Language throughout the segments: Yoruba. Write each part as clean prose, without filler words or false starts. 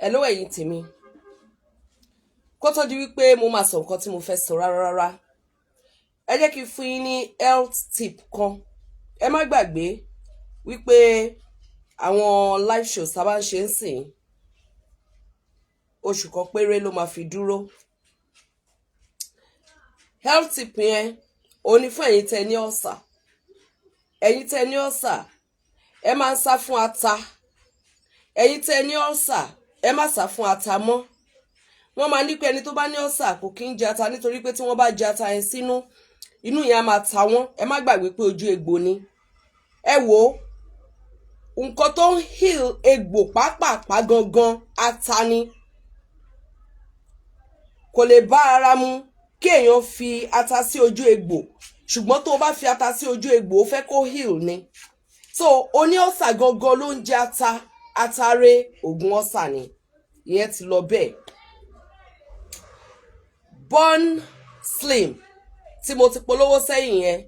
Hello, ẹ̀yin tèmi. Kó tó di wípé mo máa sọ nǹkan tí mo fẹ́ sọ rárá rárá, ẹ jẹ́ kí n fún yín ní health tip kan. Ẹ má gbàgbé wípé àwọn live show sábà ń ṣe ń sìn, oṣù kan péré ló máa fi dúró. Health tip yẹn òun ni fún ẹ̀yin tẹ́ ní ulcer. Ẹ̀yin tẹ́ ní ulcer, ẹ máa ń sá fún ata. Ẹ̀yin tẹ́ ní ulcer, ẹ má sá fún ata mọ́. Wọ́n máa ní pé ẹni tó bá ní ulcer kò kí ń jẹ ata, nítorí pé tí wọ́n bá jẹ ata yẹn sínú, inú yẹn á máa ta wọ́n. Ẹ má gbàgbé pé ojú egbò ni. Ẹ wò ó, nǹkan tó ń heal egbò pápápá gangan, ata ni. Kò lè bá ara mu kí èèyàn fi ata sí ojú egbò, ṣùgbọ́n tó o bá fi ata sí ojú egbò, ó fẹ́ kó heal ni. So oní ulcer gangan ló ń jẹ ata. Atare oògùn ulcer ni. Ìyẹn ti lọ bẹ́ẹ̀. Born Slim tí mo ti polówó sẹ́yìn yẹn,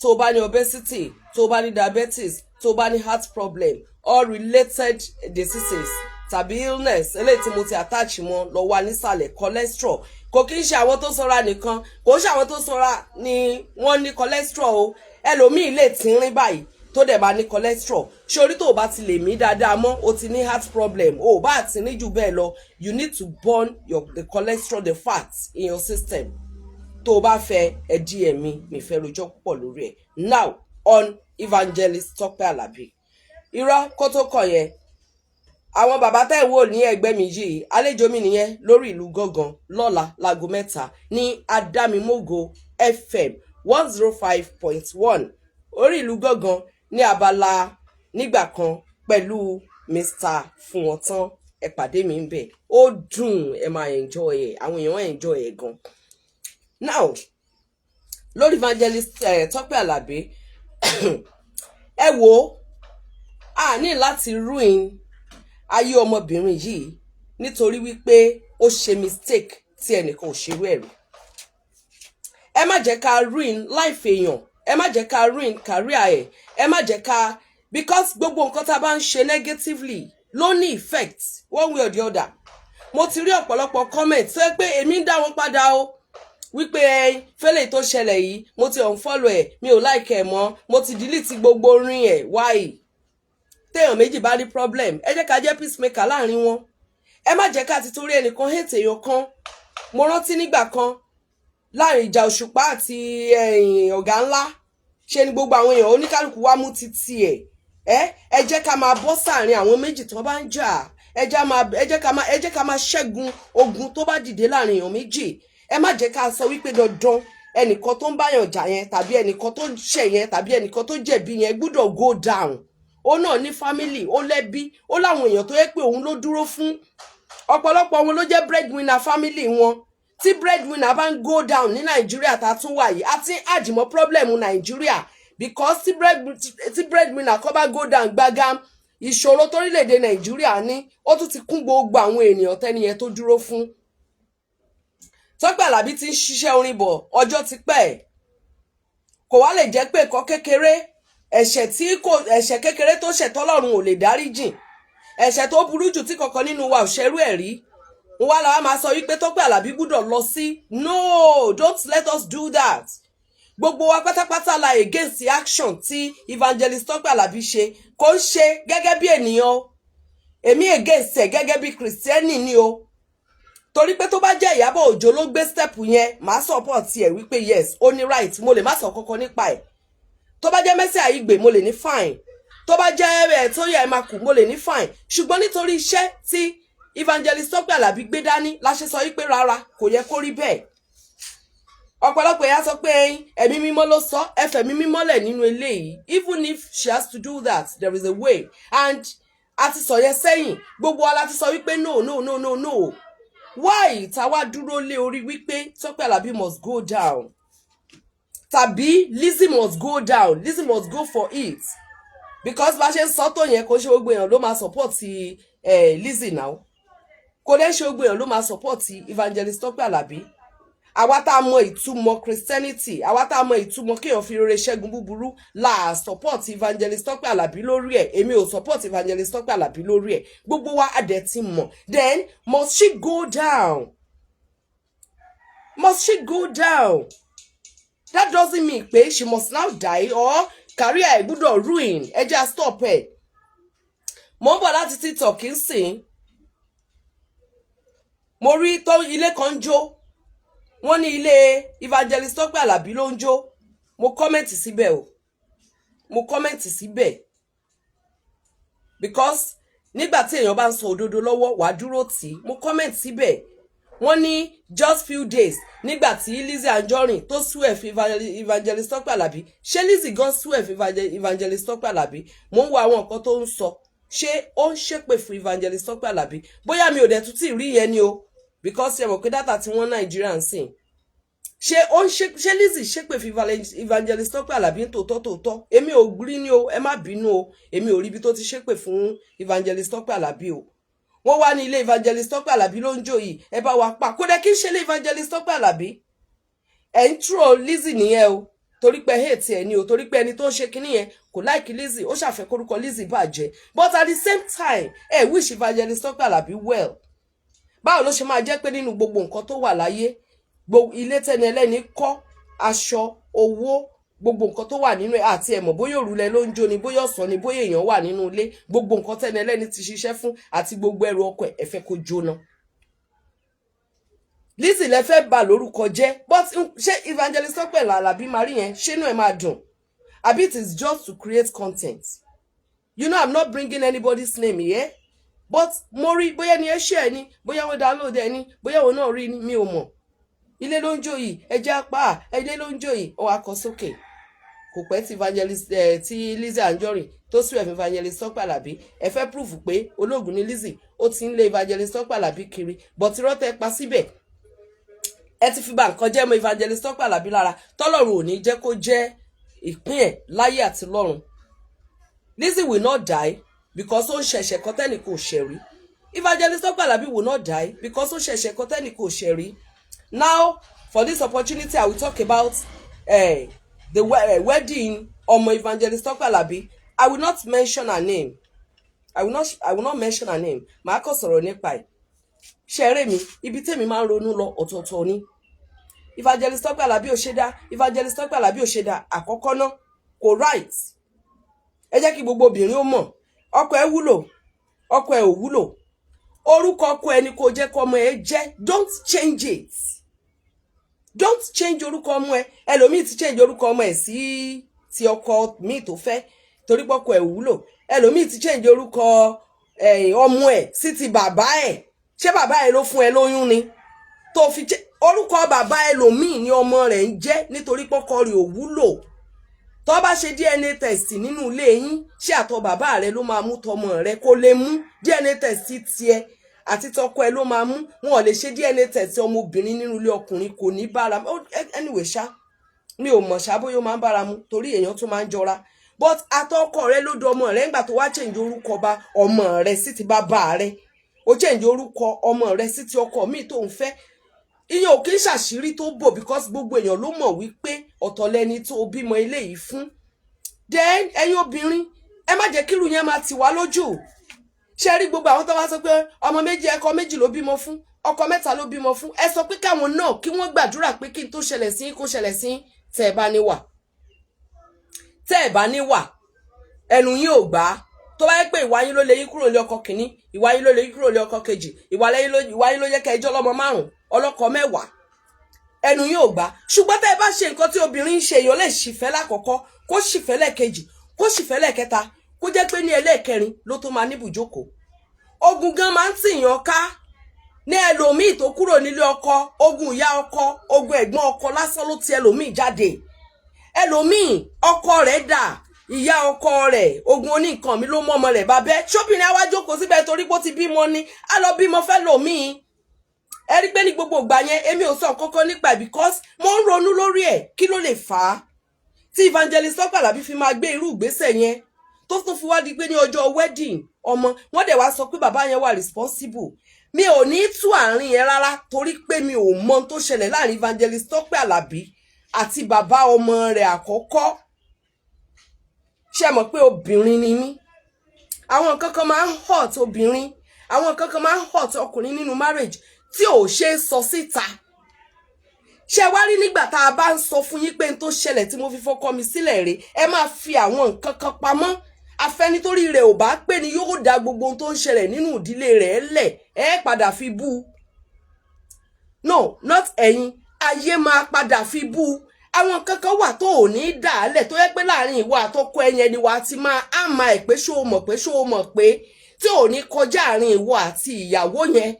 tó o bá ní obesity, tó o bá ní diabetes, tó o bá ní heart problem or related diseases tàbí illness, eléyìí tí mo ti attach mọ́ lọ wà nísàlẹ̀. Cholesterol, kò kí ń ṣe àwọn tó sanra nìkan, kò ń ṣe àwọn tó sanra ni wọ́n ní cholesterol o. Ẹlòmíì lè tínrín báyìí tó dẹ̀ máa ní cholesterol. Ṣorí tó o bá ti lè mí dáadáa mọ́, o ti ní heart problem, o ò bá ti ní jù bẹ́ẹ̀ lọ, you need to burn the cholesterol, the fat in your system. Tó o bá fẹ́, ẹ DM mi. Mi fẹ́ rojọ́ púpọ̀ lórí ẹ̀. Now, on Evangelist Tọ́pẹ́ Àlàbí, irọ́ kó tó kàn yẹn, àwọn bàbá tẹ́ ẹ̀ wò ní ẹgbẹ́ mi yìí, àlejò mi nìyẹn lórí Ìlú Gángan lọ́la láago 3 ní Adámimógo FM 105.1. Orí Ìlú Gángan ní abala nígbà kan pẹ̀lú Mr Fúnwọ̀ntán. Ẹ pàdé mi ń bẹ̀, ó dùn, ẹ máa enjoy ẹ, àwọn èèyàn enjoy ẹ gan. Now, lórí Evangelist Tọ́pẹ́ Àlàbí, ẹ wo, a ní láti ruin ayé ọmọbìnrin yìí nítorí wípé ó ṣe mistake tí ẹnìkan ò ṣerú ẹ̀ rí. Ẹ má jẹ́ ká ruin life èèyàn, ẹ má jẹ́ ká ruin career ẹ̀, ẹ má jẹ́ ká, because gbogbo nǹkan tá a bá ń ṣe negatively ló ní effect one way or the other. Mo ti rí ọ̀pọ̀lọpọ̀ comment tó yẹ pé èmi ń dá wọn padà o, wípé ẹ fẹ́lẹ̀ tó ṣẹlẹ̀ yìí, mo ti unfollow ẹ̀, mi ò like ẹ̀ mọ́, mo ti delete gbogbo orin ẹ̀. Why? Téèyàn méjì bá ní problem, ẹ jẹ́ ká jẹ́ peacemaker láàrin wọn. Ẹ má jẹ́ ká ti torí ẹnìkan hate èèyàn kan. Mo rántí nígbà kan láàrin ìjà Òṣùpá àti Ọ̀gá Ńlá, ṣe ni gbogbo àwọn èèyàn oníkálukú wá mú títí ẹ̀. Ẹ jẹ́ ká máa bọ́ sáàrin àwọn méjì tó bá ń jà. Ẹ jẹ́ ká máa ṣẹ́gun ogun tó bá dìde láàrin èèyàn méjì. Ẹ má jẹ́ ká sọ wípé dandan, ẹnìkan tó ń báyàn jà yẹn, tàbí ẹnìkan tó ṣẹ̀ yẹn, tàbí ẹnìkan tó jẹ̀bi yẹn gbúdọ̀ go down. Ó náà ní family, ó lẹ́bí, ó láwọn èèyàn tó yẹ pé òun ló dúró fún. Ọ̀pọ̀lọpọ̀ wọn ló jẹ́ breadwinner family wọn. Tí breadwinner bá ń go down ní Nàìjíríà tá a tún wà yìí, a ti ń àjìmọ́ problem Nàìjíríà, because tí breadwinner kọ́ bá go down gbágám, ìṣòro torílẹ̀-èdè Nàìjíríà ní, ó tún ti kún gbogbo àwọn ènìyàn tẹ́niyẹn tó dúró fún. Tọ́pẹ́ Àlàbí ti ń ṣiṣẹ́ orin bọ̀ ọjọ́ ti pẹ́. Kò wá lè jẹ́ pé ẹ̀kọ́ kékeré, ẹ̀ṣẹ̀ tí kò, ẹ̀ṣẹ̀ kékeré tó ṣẹ̀ tọ́lọ́run ò lè dáríjìn, ẹ̀ṣẹ̀ tó burú jù tí kankan nínú wa ò ṣerú ẹ̀ rí, wá la wá máa sọ wípé Tọ́pẹ́ Àlàbí gbúdọ̀ lọ sí. No, don't let us do that. Gbogbo wa pátápátá la against the action tí Evangelist Tọ́pẹ́ Àlàbí ṣe. Kò ń ṣe gẹ́gẹ́ bí ènìyàn o, èmi against ẹ̀ gẹ́gẹ́ bí Kìrìsìtẹ́nì ni o, torí pé tó bá jẹ́ Ìyábọ̀ Òjó ló gbé step yẹn, màá support ẹ̀ wípé yes, ó ní right. Mo lè má sọ kankan nípa ẹ̀. Tó bá jẹ́ Mercy Aigbe, mo lè ní fine. Tó bá jẹ́ ẹ̀ tó yẹ ẹ̀ máa kù, mo lè ní fine. Ṣùgbọ́n nítorí iṣẹ́ tí Evangelist Tọ́pẹ́ Àlàbí gbé dání la ṣe sọ wípé rárá, kò yẹ kó rí bẹ́ẹ̀. Ọ̀pọ̀lọpọ̀ ẹ̀yà sọ pé ẹ̀mí mímọ́ ló sọ, ẹ fẹ̀mí mímọ́ lẹ̀ nínú eléyìí. Even if she has to do that, there is a way, and a ti sọ yẹn sẹ́yìn. Gbogbo wa la ti sọ wípé no, no, no, no, no. Why táwa dúró lé orí wípé Tọ́pẹ́ Àlàbí must go down tàbí Lizzy must go down, Lizzy must go for it? Because bá ṣe ń sọ tó yẹn, kò ṣe gbogbo èèyàn ló máa support Lizzy now. Kò dẹ́ ṣe gbogbo èèyàn ló máa support Evangelist Tọ́pẹ́ Àlàbí. Àwa tá a mọ ìtumọ̀ Christianity, àwa tá a mọ ìtumọ̀ kéèyàn fi rere ṣẹ́gun búburú, la support Evangelist Tọ́pẹ́ Àlàbí lórí ẹ̀. Èmi ò support Evangelist Tọ́pẹ́ Àlàbí lórí ẹ̀. Gbogbo wa a dẹ̀ ti mọ̀. Then must she go down? Must she go down? That doesn't mean pé she must now die or career ẹ̀ gbúdọ̀ ruin. Ẹ jẹ́ a stop ẹ̀. Mo ń bọ̀ láti TikTok ń sìn, mo rí tó ilé kan ń jó. Wọ́n ní ilé Evangelist Tọ́pẹ́ Àlàbí ló ń jó. Mo comment síbẹ̀ o, mo comment síbẹ̀ because nígbà tí èèyàn bá ń sọ òdodo lọ́wọ́, wàá dúró tì í. Mo comment síbẹ̀. Wọ́n ní just few days nígbà tí Lizzy Anjorin tó sue fún Evangelist Tọ́pẹ́ Àlàbí. Ṣé Lizzy gan sue fún Evangelist Tọ́pẹ́ Àlàbí? Mo ń wo àwọn nǹkan tó ń sọ. Ṣé ó ń ṣépè fún Evangelist Tọ́pẹ́ Àlàbí? Bóyá mi ò dẹ̀ tún tí ì rí yẹn ni o, because ṣe mọ̀ pé data tí wọ́n Nàìjíríà ń sìn. Ṣé ó ń ṣe, ṣé Lizzy ṣépè fún Evangelist Tọ́pẹ́ Àlàbí tòótọ́ tòótọ́? Èmi ò rí ní o, ẹ má bínú o. Èmi ò rí ibi tó ti ṣépè fún Evangelist Tọ́pẹ́ Àlàbí o. Wọ́n wá ní ilé Evangelist Tọ́pẹ́ Àlàbí ló ń jó yìí, ẹ bá wa pa kó dẹ́ kí n ṣe ilé Evangelist Tọ́pẹ́ Àlàbí. Ẹ̀ ń troll Lizzy nìyẹn o, torí pé hate ẹ ní o, torí pé ẹni tó ń ṣe kinní yẹn kò like Lizzy, ó ṣàfẹ́ kórúkọ Lizzy bàjẹ́. But at the same time, ẹ wish Evangelist Tọ́pẹ́ Àlàbí well. Báwo ló ṣe máa jẹ́ pé nínú gbogbo nǹkan tó wà láyé, gbogbo ilé tẹ́ni ẹlẹ́ni kọ́, aṣọ, owó, gbogbo nǹkan tó wà nínú ẹ̀, àti ẹ̀mọ̀ bóyá òrùlé ló ń jó ni, bóyá ọ̀sán ni, bóyá èèyàn wà nínú ilé, gbogbo nǹkan tẹ́ni ẹlẹ́ni ti ṣiṣẹ́ fún àti gbogbo ẹrù ọkọ ẹ̀, ẹ fẹ́ kó jóná? Lizzy lẹ fẹ́ bà lórúkọ jẹ́, but ṣé Evangelist Tọ́pẹ́ Àlàbí máa rí yẹn? Ṣé inú ẹ̀ máa dùn? Àbí it is just to create content? You know I'm not bringing anybody's name here, but mo rí, bóyá ni ẹ ṣe ẹ ní, bóyá wọ́n download ẹ ní, bóyá wọn náà rí ni, mi ò mọ̀. Ilé ló ń jó yìí, ẹjẹ́ apá ilé ló ń jó yìí. Ó wá kọ sókè kò pẹ́ tí evangelist ẹ̀ tí Lizzy Anjorin tó sue fún Evangelist Tọ́pẹ́ Àlàbí. Ẹ fẹ́ proof pé olóògùn ni Lizzy, ó ti ń lé Evangelist Tọ́pẹ́ Àlàbí kiri, but irọ́ tẹ́ pa síbẹ̀, ẹ ti fi ba nǹkan jẹ́ mọ́ Evangelist Tọ́pẹ́ Àlàbí lára, tọ́lọ́run ò ní jẹ́ kó jẹ́ ìpín ẹ̀ láyé àti lọ́run. Lizzy will not die because ó ń ṣẹ̀ṣẹ̀ kan tẹ́nì kò ṣẹ̀ rí. Evangelist Tọ́pẹ́ Àlàbí will not die because ó ṣẹ̀ṣẹ̀ kan tẹ́nì kò ṣẹ̀ rí. Now, for this opportunity, I will talk about the wedding ọmọ Evangelist Tọ́pẹ́ Àlàbí. I will not mention her name. I will not mention her name. Màá kàn sọ̀rọ̀ nípa ẹ̀. Ṣeré mi, ibi tèmi máa ń ronú lọ ọ̀tọ̀ọ̀tọ̀ ni. Evangelist Tọ́pẹ́ Àlàbí ò ṣe dá, Evangelist Tọ́pẹ́ Àlàbí ò ṣe dá. Àkọ́kọ́ ná, kò right. Ẹ jẹ́ kí gbogbo obìnrin ó mọ̀, ọkọ ẹ wúlò, ọkọ ẹ ò wúlò, orúkọ ọkọ ẹ ni kò jẹ́ kó ọmọ ẹ jẹ́. Don't change it. Don't change orúkọ ọmọ ẹ. Ẹlòmíì ti change orúkọ ọmọ ẹ sí ti ọkọ míì tó fẹ́ torí pọ́kọ ẹ wúlò. Ẹlòmíì ti change orúkọ ọmọ ẹ sí ti bàbá ẹ. Ṣé bàbá ẹ ló fún ẹ lóyún ni tó fi orúkọ bàbá ẹlòmíì ni ọmọ rẹ̀ ń jẹ́ nítorí pọ́kọ rẹ̀ ò wúlò? Tó bá ṣe DNA test nínú ilé yín, ṣé àtọ̀ bàbá rẹ ló máa mú tọmọ rẹ? Kó lè mú DNA test tiẹ̀ àti tọkọ ẹ ló máa mú. Wọn ò lè ṣe DNA test ọmọbìnrin nínú ilé ọkùnrin, kò ní bára. Anyway ṣá, mi ò mọ̀ ṣá bóyá ó máa ń bára mu, torí èèyàn tún máa ń jọra, but àtọkọ rẹ ló dọ ọmọ rẹ. Ńgbà tó wá change orúkọ bá ọmọ rẹ sí ti bàbá rẹ, ó change orúkọ ọmọ rẹ sí ti ọkọ míì tó ń fẹ́. Ìyẹn ò kí ń ṣàṣírí tó bò, because gbogbo èèyàn ló mọ̀ wípé ọ̀tọ̀ lẹni tó bímọ eléyìí fún. Then ẹ̀yin obìnrin, ẹ má jẹ́ kírù yẹn máa tì wá lójú. Ṣe rí gbogbo àwọn tó wá sọ pé ọmọ méjì, ẹkọ méjì ló bímọ fún, ọkọ mẹ́ta ló bímọ fún, ẹ sọ pé káwọn náà kí wọ́n gbàdúrà pé kí n tó ṣẹlẹ̀ sí kó ṣẹlẹ̀ sí. Tẹ́ ẹ bá níwà, tẹ́ ẹ bá níwà, ẹnu yín ò gbà á. Tó bá yẹ pé ìwà yín ló lè yín kúrò lé ọkọ kìíní, ìwà yín ló lè yín kúrò lé ọkọ kejì, ìwà yín ló yẹ kẹ́ ẹjọ́ lọ́mọ márùn, ọlọ́kọ 10, ẹnu yín ò gbà. Ṣùgbọ́n tẹ́ ẹ bá ṣe nǹkan tí obìnrin ń ṣe, èèyàn lè ṣìfẹ́ lákọ̀ọ́kọ́, kó ṣìfẹ́ lẹ́ẹ̀kejì, kó ṣìfẹ́ lẹ́ẹ̀kẹta, kó jẹ́ pé ní ẹlẹ́ẹ̀kẹrin ló tó máa níbùjókòó. Ogun gan máa ń tìyàn ká ní ẹlòmíì tó kúrò nílé ọkọ. Ogun ìyá ọkọ, ogun ẹ̀gbọ́n ọkọ lásán ló ti ẹlòmíì jáde. Ẹlòmíì, ọkọ rẹ̀ dà, ìyá ọkọ rẹ̀, ogun oníǹkan mi ló mú ọmọ rẹ̀ bàbẹ́. Ṣóbìnrin á wá jókòó síbẹ̀ torí pé ó ti bímọ ni? Á lọ bímọ fẹ́ lòmíì. Ẹ rí pé ní gbogbo ìgbà yẹn, èmi ò sọ kọ́kọ́ nípa ẹ̀ because mo ń ronú lórí ẹ̀. Kí ló lè fà á tí Evangelist Tọ́pẹ́ Àlàbí fi máa gbé irú ìgbésẹ̀ yẹn, tó tún fi wá di pé ní ọjọ́ wedding ọmọ wọ́n dẹ̀ wá sọ pé bàbá yẹn wà responsible? Mi ò ní tú àárín yẹn rárá, torí pé mi ò mọ ohun tó ṣẹlẹ̀ láàrin Evangelist Tọ́pẹ́ Àlàbí àti bàbá ọmọ rẹ̀ àkọ́kọ́. Ṣe mọ̀ pé obìnrin ni mí? Àwọn nǹkan kan máa ń hurt obìnrin, àwọn nǹkan kan máa ń hurt ọkùnrin nínú marriage tí ò ṣe é sọ síta. Ṣe wá rí, nígbà tá a bá ń sọ fún yín pé n tó ṣẹlẹ̀ tí mo fi fọkọ mi sílẹ̀ rèé, ẹ máa fi àwọn nǹkan kan pamọ́. Afẹnitórí rẹ̀ ò bá pé ni yóò dá gbogbo ohun tó ń ṣẹlẹ̀ nínú ìdílé rẹ̀ lẹ̀, ẹ padà fi bú. No, not ẹ̀yin, ayé máa padà fi bú. Àwọn kankan wà tó ò ní dà á lẹ̀, tó yẹ pé láàrin ìwọ àtọkọ ẹyẹn ni wàá ti máa á máa ẹ̀ pé ṣó o mọ̀ pé, ṣó o mọ̀ pé, tí ò ní kọjá àárín ìwọ àti ìyàwó yẹn.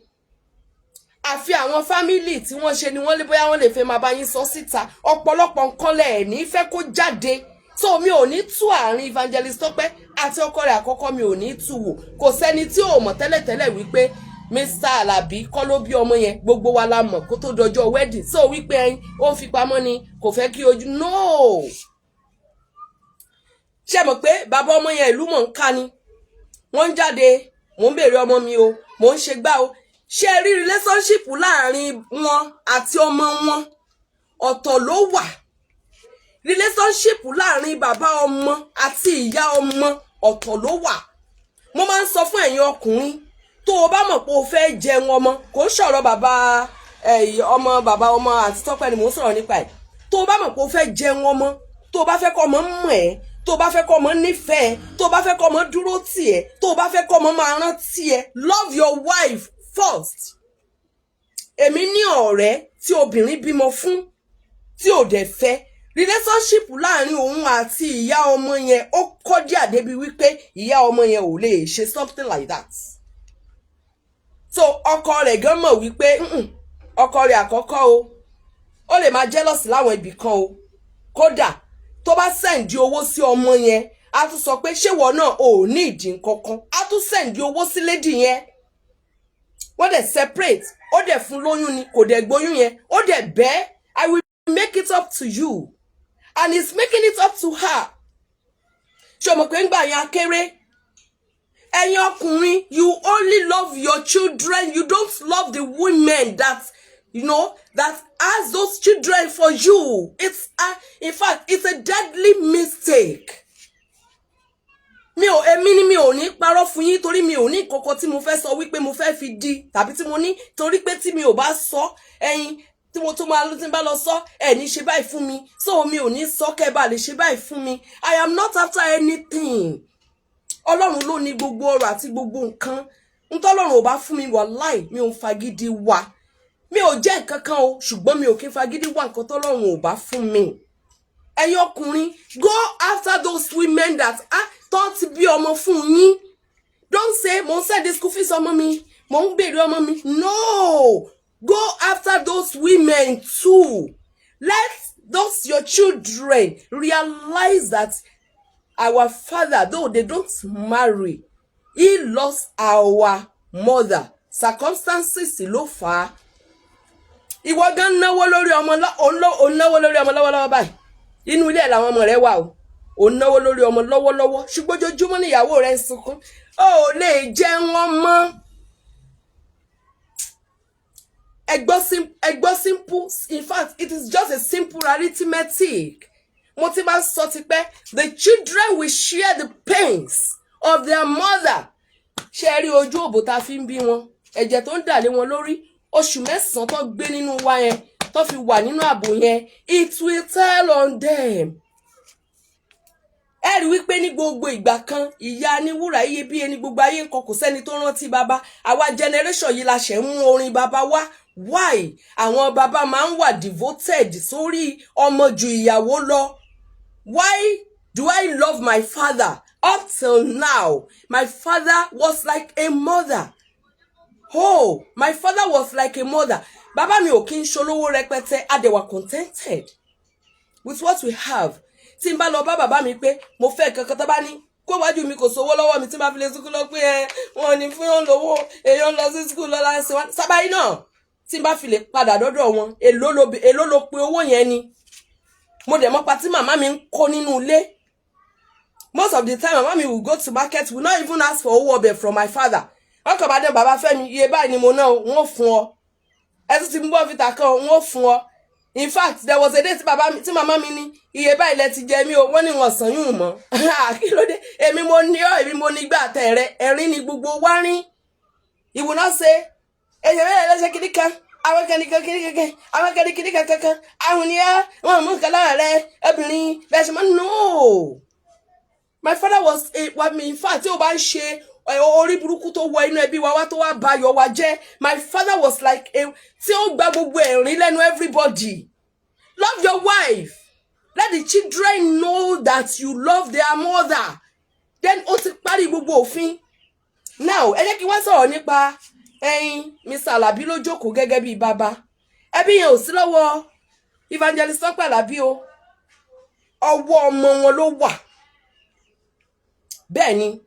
Àfi àwọn family tí wọ́n ṣe ni wọ́n lé, bóyá wọ́n lè fẹ́ máa bá yín sọ síta. Ọ̀pọ̀lọpọ̀ nǹkan lẹ̀ ní fẹ́ kó jáde. So mi ò ní tú àárín Evangelist Tọ́pẹ́ àti ọkọ rẹ̀ àkọ́kọ́, mi ò ní tú wò. Kò sẹ́ni tí ò mọ̀ tẹ́lẹ̀tẹ́lẹ̀ wípé Mr Alabi kọ́ ló bí ọmọ yẹn. Gbogbo wa la mọ̀ kó tó dọjọ́ wedding. So wípé ẹyin ó ń fi pamọ́ ni, kò fẹ́ kí ojú no. Ṣé mọ̀ pé bàbá ọmọ yẹn, ìlú mọ̀ ń ká ni wọ́n ń jáde? Mò ń béèrè ọmọ mi o, mò ń ṣe gbá o. Ṣé ẹ rí relationship láàrin wọn àti ọmọ wọn, ọ̀tọ̀ ló wà. Relationship láàrin bàbá ọmọ àti ìyá ọmọ, ọ̀tọ̀ ló wà. Mo máa ń sọ fún ẹ̀yin ọkùnrin, tó o bá mọ̀ pé o fẹ́ jẹun ọmọ, kò ń sọ̀rọ̀ bàbá ọmọ, bàbá ọmọ àti Tọ́pẹ́ ni mò ń sọ̀rọ̀ nípa ẹ̀. Tó o bá mọ̀ pé o fẹ́ jẹun ọmọ, tó o bá fẹ́ kọ́ ọmọ mọ̀ ẹ́, tó o bá fẹ́ kọ́ ọmọ nífẹ̀ẹ́, tó o bá fẹ́ kọ́ ọmọ dúró tì ẹ́, tó o bá fẹ́ kọ́ ọmọ máa rántí ẹ́, love your wife first. Èmi ní ọ̀rẹ́ tí obìnrin bímọ fún tí ò dẹ̀ fẹ́. Relationship láàrin òun àti ìyá ọmọ yẹn, ó kọ́ débi wípé ìyá ọmọ yẹn ò lè ṣe something like that. So ọkọ rẹ̀ gan mọ̀ wípé ọkọ rẹ̀ àkọ́kọ́ o, ó lè máa jealous láwọn ibì kan o. Kódà tó bá send owó sí ọmọ yẹn, á tún sọ pé, "Ṣéwọ náà ò ní ìdí kankan?" Á tún send owó sí lady yẹn. Wọ́n dẹ̀ separate, ó dẹ̀ fún lóyún ni, kò dẹ̀ gbóyún yẹn. Ó dẹ̀ bẹ́ẹ̀, "I will make it up to you," and he's making it up to her. Ṣé o mọ̀ pé ń gbà yẹn akéré? Ẹ̀yin ọkùnrin, you only love your children, you don't love the women that you know that has those children for you. It's a, in fact, it's a deadly mistake. Mi ò, èmi ni mi ò ní parọ́ fún yín, torí mi ò ní kankan tí mo fẹ́ sọ wípé mo fẹ́ fi di tàbí tí mo ní, torí pé tí mi ò bá sọ, ẹ̀yin tí mo tún máa tí n bá lọ sọ ẹ ní ṣe báyìí fún mi. So mi ò ní sọ kẹ́ bá lè ṣe báyìí fún mi. I am not after anything. Ọlọ́run ló ní gbogbo ọrọ̀ àti gbogbo nǹkan. Ntọ́lọ́run ò bá fún mi, wàláì, mi ò ń fagídí wá. Mi ò jẹ́ nǹkan kan o, ṣùgbọ́n mi ò kí ń fagídí wá nǹkan tọ́lọ́run ò bá fún mi. Ẹ̀yin ọkùnrin, go after those women that, ah, tó ti bí ọmọ fún yín. Don't say, "Mo ń send school fees ọmọ mi, mo ń béèrè ọmọ mi." No, go after those women too. Let those your children realize that our father, though they don't marry, he lost our mother, circumstances ló fà á. Ìwọ gan náwó lórí ọmọ, òun náwó lórí ọmọ lọ́wọ́lọ́wọ́ báyìí. Inú ilé ẹ̀ làwọn ọmọ rẹ̀ wà o. Òun náwó lórí ọmọ lọ́wọ́lọ́wọ́, ṣùgbọ́n ojoojúmọ́ níyàwó rẹ̀ ń sunkún. Ó lè jẹ́ wọn mọ́. Ẹ gbọ́, simple, in fact, it is just a simple arithmetic. Mo ti máa ń sọ tipẹ́, the children will share the pains of their mother. Ṣé ẹ rí ojú òbò tá a fi ń bí wọn, ẹ̀jẹ̀ tó ń dà lé wọn lórí, oṣù 9 tó gbé nínú wa yẹn, tó fi wà nínú ààbò yẹn, it will tell on them. Ẹ rí wípé ní gbogbo ìgbà kan, ìyá ní wúrà iyebíye ní gbogbo ayé nǹkan, kò sẹ́ni tó rántí bàbá. Àwa generation yìí la ṣẹ̀ ń mú orin bàbá wá. Why? Àwọn bàbá máa ń wà devoted sórí ọmọ ju ìyàwó lọ. Why do I love my father up till now? My father was like a mother. Oh, my father was like a mother. Bàbá mi ò kí ń ṣolówó rẹpẹtẹ, a dẹ̀ wà contented with what we have. Tí n bá lọ bá bàbá mi pé mo fẹ́ kankan, tó bá ní kó wájú mi, kò sówó lọ́wọ́ mi, tí n bá fi lè sunkún lọ pé ẹ wọn ò ní fún yàn lówó, èèyàn lọ sí school lọ́la ń ṣe wọn sábà yìí náà, tí n bá fi lè padà dọ́dọ̀ wọn, èló ló pe owó yẹn ni? Mo dẹ̀ mọ́pa tí màmá mi ń kó nínú ilé. Most of the time, màmá mi will go to market, will not even ask for owó ọbẹ̀ from my father. Wọ́n kàn bá dé, "Bàbá Fẹ́mi, iye báyìí ni mo ná o," wọ́n fún ọ. Ẹ tún ti mú Bournvita kan, wọ́n fún ọ. In fact, there was a day tí bàbá mi, tí màmá mi ní iye báyìí lẹ ti jẹ mí o, wọ́n ní wọn sàn yún mọ́. Kí ló dé? Èmi mo ní ọ, èmi mo ní gbà tẹ̀ rẹ. Ẹ̀rín ni gbogbo wá rín. He will not say èyàn mẹ́rin lọ́sẹ̀ kìíní kan, àwọn kan nìkan kìíní kankan, àwọn kan ní kìíní kan kankan, àwọn ni á wọn mú nǹkan lára rẹ, obìnrin bẹ́ẹ̀ ṣe máa. No, my father was a wa in fact, tí o bá ń ṣe orí burúkú tó wọ inú ẹbí wa wá tó wá bayọ̀ wa jẹ́, my father was like a tí ó gba gbogbo ẹ̀rín lẹ́nu everybody. Love your wife. Let the children know that you love their mother. Then ó ti parí gbogbo òfin. Now, ẹ jẹ́ kí wọ́n sọ̀rọ̀ nípa ẹyin. Mr. Alabi ló jókòó gẹ́gẹ́ bíi bàbá. Ẹbí yẹn ò sí lọ́wọ́ Evangelist Tọ́pẹ́ Alabi o, ọwọ́ ọmọ wọn ló wà. Bẹ́ẹ̀ ni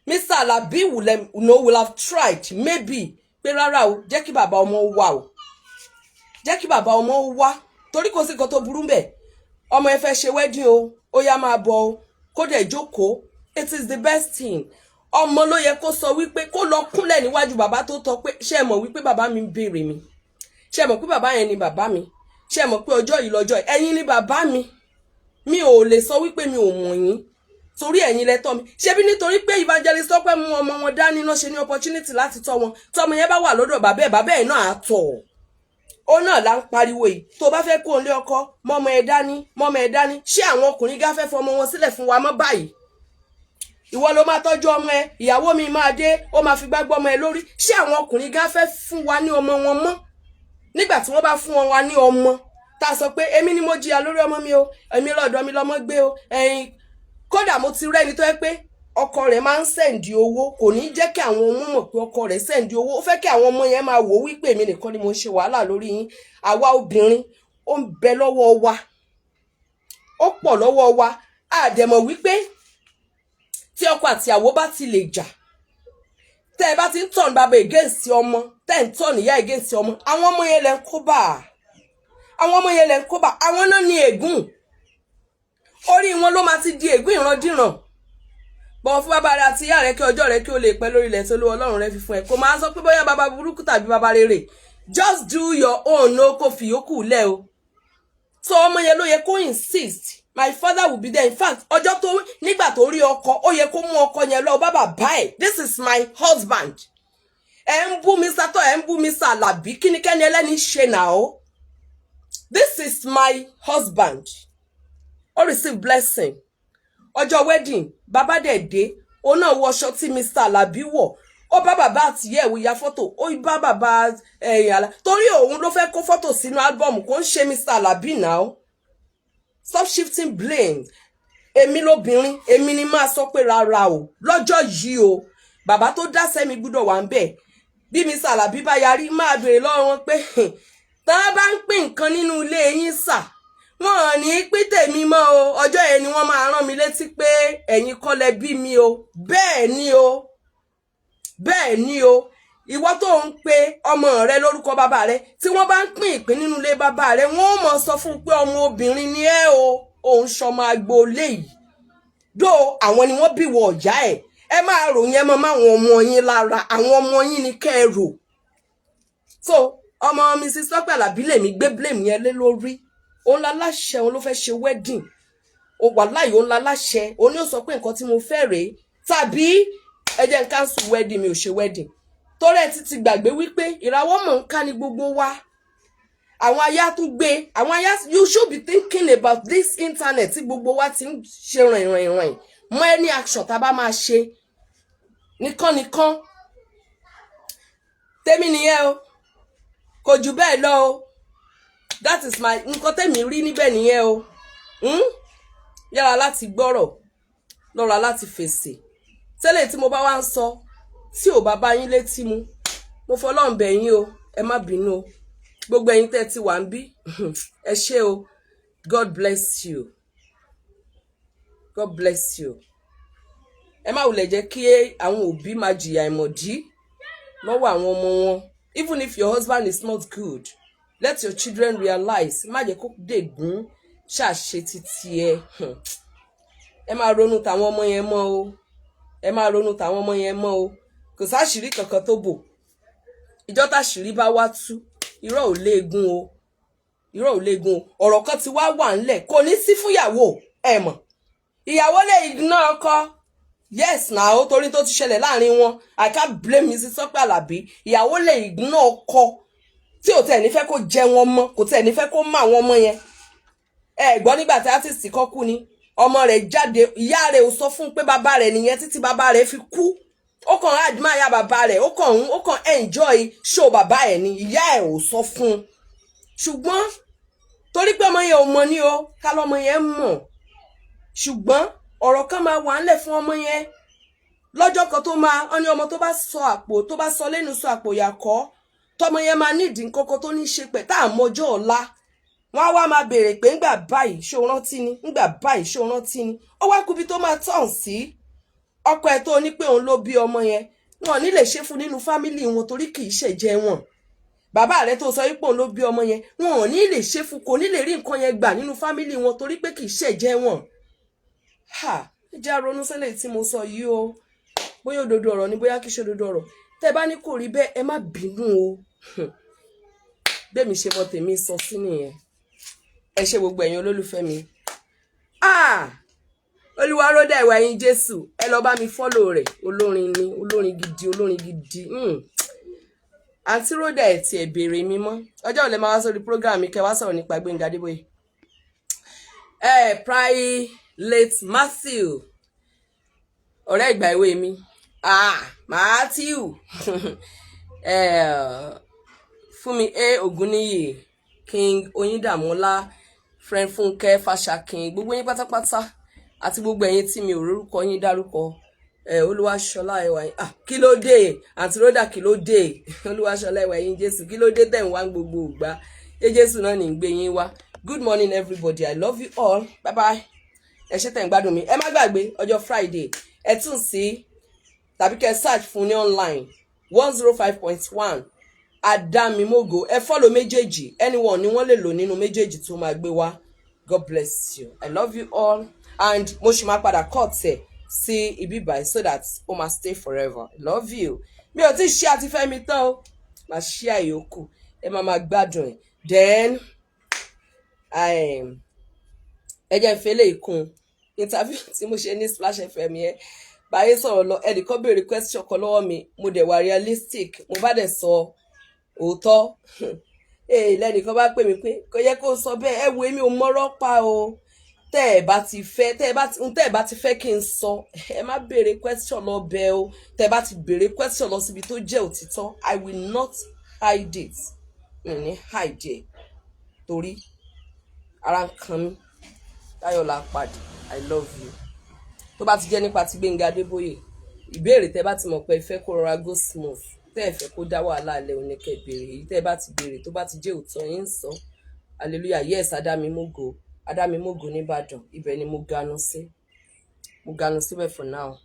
Mr. Alabi will have tried maybe pé rárá o, jẹ́ kí bàbá ọmọ wà o, jẹ́ kí bàbá ọmọ wá, torí kò sí nǹkan tó burú bẹ́ẹ̀. Ọmọ ẹ fẹ́ ṣe wedding o, ó yá, máa bọ̀ o, kó dẹ̀ jókòó. It is the best thing. Ọmọ ló yẹ kó sọ wípé kó lọ kúnlẹ̀ níwájú bàbá tó tọ́ pé, ṣé ẹ mọ̀ wípé bàbá mi ń béèrè mi? Ṣé ẹ mọ̀ pé bàbá yẹn ni bàbá mi? Ṣé ẹ mọ̀ pé ọjọ́ yìí lọ́jọ́ yìí, ẹ̀yin ni bàbá mi? Mi ò lè sọ wípé mi ò mọ̀ yín, torí ẹ̀yin lẹ tọ́ mi. Ṣebí nítorí pé Evangelist Tọ́pẹ́ mú ọmọ wọn dání náà ṣe ní opportunity láti tọ́ wọn. Tọ́mọ yẹn bá wà lọ́dọ̀ bàbá ẹ̀, bàbá ẹ̀ náà á tọ̀ ó. Náà là ń pariwo yìí. Tó bá fẹ́ kó lé ọkọ, mọ́mọ ẹ dání, mọ́mọ ẹ dání. Ṣé àwọn ọkùnrin gá fẹ́ fọmọ wọn sílẹ̀ fún wa mọ́ báyìí? Ìwọ ló máa tọ́jú ọmọ ẹ, ìyàwó mi máa dé, ó máa fi gbágbọ́ ọmọ ẹ lórí. Ṣé àwọn ọkùnrin gá fẹ́ fún wa ní ọmọ wọn mọ́? Nígbà tí wọ́n bá fún wa ní ọmọ, tá a sọ pé èmi ni mo jìyà lórí ọmọ mi o, èmi lọ́dọ̀ mi lọ́mọ gbé o. Ẹ̀yin kódà, mo ti rẹ́ni tó yẹ pé ọkọ rẹ̀ máa ń send owó, kò ní jẹ́ kí àwọn ọmọ mọ̀ pé ọkọ rẹ̀ send owó. Ó fẹ́ kí àwọn ọmọ yẹn máa wò ó wípé èmi nìkan ni mo ń ṣe wàhálà lórí yín. Àwa obìnrin, ó ń bẹ lọ́wọ́ wa, ó pọ̀ lọ́wọ́ wa. Àdẹ̀mọ̀ wípé tí ọkọ àtìyàwó bá ti lè jà, tẹ́ ẹ bá ti ń turn bàbá against ọmọ, tẹ́ ẹ ń turn ìyá against ọmọ, àwọn ọmọ yẹn lẹ ń kó bá, àwọn ọmọ yẹn lẹ ń kó bá. Àwọn náà ní ègún, orí wọn ló máa ti di ègún ìrandíran. Bọ̀wọ̀ fún bàbá rẹ àti ìyá rẹ, kí ọjọ́ rẹ kí ó lè pẹ́ lórí ilẹ̀ tí Olúwa Ọlọ́run rẹ fi fún ẹ. Kò máa sọ pé bóyá bàbá burúkú tàbí bàbá rere. Just do your own o, kò fi yòókù lẹ̀ o. So ọmọ yẹn ló yẹ kó insist, "My father will be there." In fact, ọjọ́ tó nígbà tó rí ọkọ, ó yẹ kó mú ọkọ yẹn lọ bá bàbá ẹ̀. "This is my husband." Ẹ ń bú mi sátọ, ẹ ń bú mi sàlàbí, kíníkẹ́ni ẹlẹ́ni ṣe nà ó. This is my husband. Ó receive blessing ọjọ́ wedding, bàbá dẹ̀ dé, òun náà wọ aṣọ tí Mr. Alabi wọ̀. Ó bá bàbá àtìyẹ́ ẹ̀wò ya fọ́tò, ó bá bàbá ẹ̀yìn àlá, torí òun ló fẹ́ kó fọ́tò sínú album, kò ń ṣe Mr. Alabi now. Stop shifting blame. Èmi lóbìnrin, èmi ni máa sọ pé rárá o, lọ́jọ́ yìí o, bàbá tó dá sẹ́mi gbúdọ̀ wà ń bẹ̀. Bí Mr. Alabi bá yarí, máa béèrè lọ́wọ́ wọn pé tá a bá ń pín nǹkan nínú ilé yín sà, wọn ò ní pín tèmi mọ́ o. Ọjọ́ yẹn ni wọ́n máa rán mi létí pé ẹ̀yin kọ́ lẹ bí mi o. Bẹ́ẹ̀ ni o, bẹ́ẹ̀ ni o. Ìwọ tó ń pe ọmọ rẹ lórúkọ bàbá rẹ, tí wọ́n bá ń pín ìpín nínú ilé bàbá rẹ, wọ́n ó mọ̀ sọ fún un pé ọmọ obìnrin ni ẹ́ o, òun ṣọmọ agboolé yìí dó. Àwọn ni wọ́n bí wọ ọ̀yá ẹ̀. Ẹ máa rò yẹn mọ́ máwọn ọmọ yín lára. Àwọn ọmọ yín ni kẹ́ ẹ rò. So ọmọ Mrs. Tọ́pẹ́ Àlàbí lèmi gbé blame yẹn lé lórí. Òun láláṣẹ, òun ló fẹ́ ṣe wedding. Ó wà láyé, òun láláṣẹ, òun ni ó sọ pé nǹkan tí mo fẹ́ rèé, tàbí ẹ jẹ́ n cancel wedding, mi ò ṣe wedding. Torí ẹ ti gbàgbé wípé ìràwọ̀ mọ̀ ń ká ní gbogbo wa. Àwọn aya tún gbé àwọn aya. You should be thinking about this internet tí gbogbo wa ti ń ṣe rìnrìn rìn mọ́. Any action tá a bá máa ṣe nìkan nìkan, tèmi nìyẹn o, kò jù bẹ́ẹ̀ lọ o. That is my nǹkan tèmi rí níbẹ̀ nìyẹn o. Yára láti gbọ́rọ̀, lọ́ra láti fèsì. Tẹ́lẹ̀ tí mo bá wá ń sọ tí ò bá bá yín létí mu, mo fọlọ́run bẹ̀ yín o, ẹ má bínú o. Gbogbo ẹ̀yin tẹ́ ti wà ń bí, ẹ ṣé o. God bless you, God bless you. Ẹ má wulẹ̀ jẹ́ kí àwọn òbí máa jìyà ìmọ̀dí lọ́wọ́ àwọn ọmọ wọn. Even if your husband is not good, let your children realize. Má jẹ́ kó dègún ṣàṣe títí ẹ. Ẹ máa ronú tàwọn ọmọ yẹn mọ́ o, ẹ máa ronú tàwọn ọmọ yẹn mọ́ o. Kò sáṣìírí kankan tó bò. Ìjọ́ táṣìírí bá wá tú, irọ́ ò léegun o, irọ́ ò léegun o. Ọ̀rọ̀ kan ti wá wà ńlẹ̀, kò ní sí fúnyàwó ẹ mọ̀. Ìyàwó lè ignore ọkọ, yes na ó, torí tó ti ṣẹlẹ̀ láàrin wọn. I can't blame Mrs. Tọ́pẹ́ Àlàbí. Ìyàwó lè ignore ọkọ tí ò tẹ̀ ní fẹ́ kó jẹ wọn mọ́, kò tẹ̀ ní fẹ́ kó mọ àwọn ọmọ yẹn. Ẹ gbọ́, nígbà tí artist kọ́ kú ni ọmọ rẹ̀ jáde, ìyá rẹ̀ ò sọ fún un pé bàbá rẹ̀ nìyẹn títí bàbá rẹ̀ fi kú. Ó kàn admire bàbá rẹ̀, ó kàn enjoy show bàbá ẹ̀ ni. Ìyá ẹ̀ ò sọ fún un, ṣùgbọ́n torí pé ọmọ yẹn ò mọ̀ ní o, ká lọ́mọ yẹn mọ̀. Ṣùgbọ́n ọ̀rọ̀ kan máa wà ńlẹ̀ fún ọmọ yẹn lọ́jọ́ kan tó máa wọ́n ní ọmọ tó bá sọ àpò, tó bá sọ lẹ́nu sọ àpò yàkọ́, tọmọ yẹn máa nídìí nǹkankan tó ní í ṣe pẹ̀ tá à mọjọ́ ọ̀la. Wọ́n á wá máa béèrè pé, "Ńgbà báyìí, ṣó rántí ni? Ńgbà báyìí, ṣó rántí ni?" Ó wá kúbi tó máa tàn sí ọkọ ẹ̀ tó ní pé òun ló bí ọmọ yẹn. Wọn ò ní lè ṣe fún nínú family wọn torí kì í ṣẹ̀jẹ̀ wọn. Bàbá rẹ tó sọ wípé òun ló bí ọmọ yẹn, wọn ò ní lè ṣe fún, kò ní lè rí nǹkan yẹn gbà nínú family wọn torí pé kì í ṣẹ̀jẹ̀ wọn. Ha, ẹ jẹ́ á ronú sílẹ̀ tí mo sọ yìí o. Bóyá òdodo ọ̀rọ̀ ni, bóyá kì í ṣe òdodo ọ̀rọ̀. Tẹ́ bá ní kò rí bẹ́ẹ̀, ẹ má bínú o. Bẹ́ẹ̀ mi ṣe mọ tèmi sọ sí nìyẹn. Ẹ ṣé, gbogbo ẹ̀yin olólùfẹ́ mi. Ah, Olúwaródà ìwà ẹ̀yin Jésù, ẹ lọ bá mi follow rẹ̀. Olórin ni, olórin gidi, olórin gidi. Àǹtí Ródà, ẹ̀ tiẹ̀ béèrè mi mọ́. Ọjọ́ òlẹ̀ máa wá sórí program mi kẹ́ wá sọ̀rọ̀ nípa Gbẹ́ngà Adébóyè. Ẹ Private Matthew, ọ̀rẹ́ ìgbà ìwé mi, ah, Matthew Fúnmi A Ògúnníyì, King Oyíndàmọ́lá, friend Fúnkẹ́ Fàṣàkìn, gbogbo yín pátápátá àti gbogbo ẹ̀yin tí mi ò rórúkọ yín dárúkọ. Ẹ Olúwaṣọlá ẹwà yín, ah, kí ló dé? Àǹtí Ródà, kí ló dé? Olúwaṣọlá ẹwà yín Jésù, kí ló dé tẹ̀ ń wá gbogbo ìgbà? Ṣé Jésù náà ní ń gbé yín wá? Good morning, everybody. I love you all. Bye bye. Ẹ ṣé tẹ̀ ń gbádùn mi. Ẹ má gbàgbé, ọjọ́ Friday, ẹ tún sí tàbí kẹ́ search fún ní online, 105.1 Adamimogo. Ẹ follow méjèèjì, anyone ni wọ́n lè lò nínú méjèèjì tó máa gbé wá. God bless you. I love you all. And mo ṣì máa padà cut ẹ̀ sí ibi báyìí so that ó máa stay forever. I love you. Mi ò tí ì ṣe àti fẹ́ mi tán o, máa ṣí àyòkù, ẹ máa máa gbádùn ẹ̀. Then ẹ jẹ́ n fi eléyìí kún interview tí mo ṣe ní Splash FM yẹn. Báyé sọ̀rọ̀ lọ, ẹnìkan béèrè question kan lọ́wọ́ mi, mo dẹ̀ wà realistic, mo bá dẹ̀ sọ òótọ́. Ee, lẹ́nìkan bá pè mí pé kò yẹ kó sọ bẹ́ẹ̀. Ẹ wo, èmi ò mọ́rọ́ pa o. Tẹ́ ẹ bá ti fẹ́ kí n sọ, ẹ má béèrè question lọ bẹ́ẹ̀ o. Tẹ́ ẹ bá ti béèrè question lọ síbi tó jẹ́ òtítọ́, I will not hide it. Mi ní hide it torí ara ń kan mí. Táyọ̀ la pàdé. I love you. Tó bá ti jẹ́ nípa ti Gbénga Adébóyè, ìbéèrè tẹ́ bá ti mọ̀ pé ẹ fẹ́ kó rọra go smooth, tẹ́ ẹ fẹ́ kó dá wàhálà alẹ́, oníkẹ́ béèrè. Èyí tẹ́ ẹ bá ti béèrè, tó bá ti jẹ́ òótọ́, yín sọ. Hallelujah. Yes, Adámimógo, Adámimógo nìbàdàn, ibẹ̀ ni mo ganu sí, mo ganu síbẹ̀ for now.